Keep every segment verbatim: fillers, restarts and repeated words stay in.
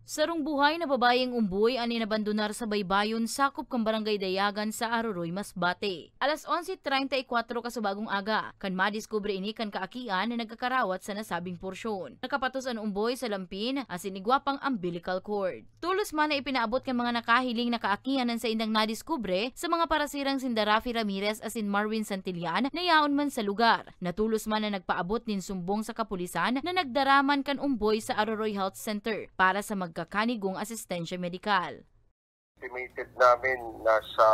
Sarong buhay na babayeng umboy an inabandonar sa baybayon sakop kan Barangay Dayagan sa Aroroy, Masbate. Alas onse treinta y cuatro kasubagong aga, kan madiskubre ini kan kaakian na nagkakarawat sa nasabing porsyon. Nakapatos an umboy sa lampin asin igwa pang umbilical cord. Tolos man na ipinaabot kan mga nakahiling na kaakian an saindang nadiskubre sa mga parasirang sinda Raffy Ramirez asin Marwin Santillan na yaon man sa lugar. Natolos man na nagpaabot nin sumbong sa kapulisan na nagdara man kan umboy sa Aroroy Health Center para sa magkakanigong asistensya medikal. Estimated namin nasa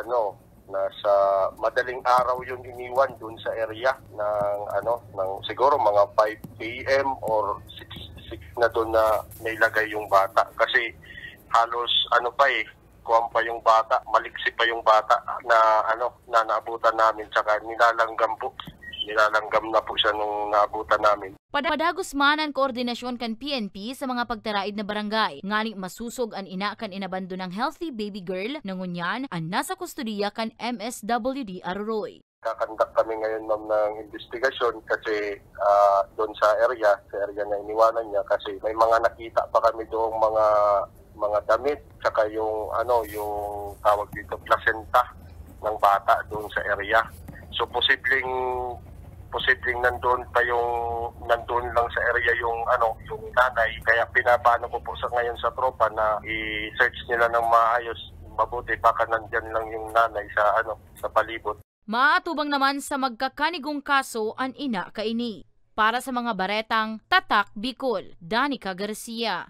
ano, nasa madaling araw yun iniwan dun sa area ng ano, ng siguro mga five a m or six, six na dun na nailagay yung bata kasi halos ano pa eh, kuwan pa yung bata, maliksi pa yung bata na ano, na naabutan namin, tsaka nilalanggam po. Nilalanggam na po siya nung naabutan namin. Padagos man an koordinasyon kan P N P sa mga pagtaraid na barangay, ngani masosog an ina kan inabandonang healthy baby girl na ngunyan an nasa kustodiya kan M S W D Aroroy. Kakandak kami ngayon, ma'am, ng investigasyon kasi ah, doon sa area, sa area na iniwanan niya kasi may mga nakita pa kami doong mga mga damit, tsaka yung ano, yung tawag dito, placenta ng bata doon sa area. So posibleng posibleng nandoon pa yung nandoon lang sa area yung ano, yung nanay, kaya pinapaano ko po sa ngayon sa tropa na i-search nila ng maayos, mabuti baka nandiyan lang yung nanay sa ano, sa palibot. Maatubang naman sa magkakanigong kaso an ina kaini. Para sa mga baretang Tatak Bicol, Danica Garcia.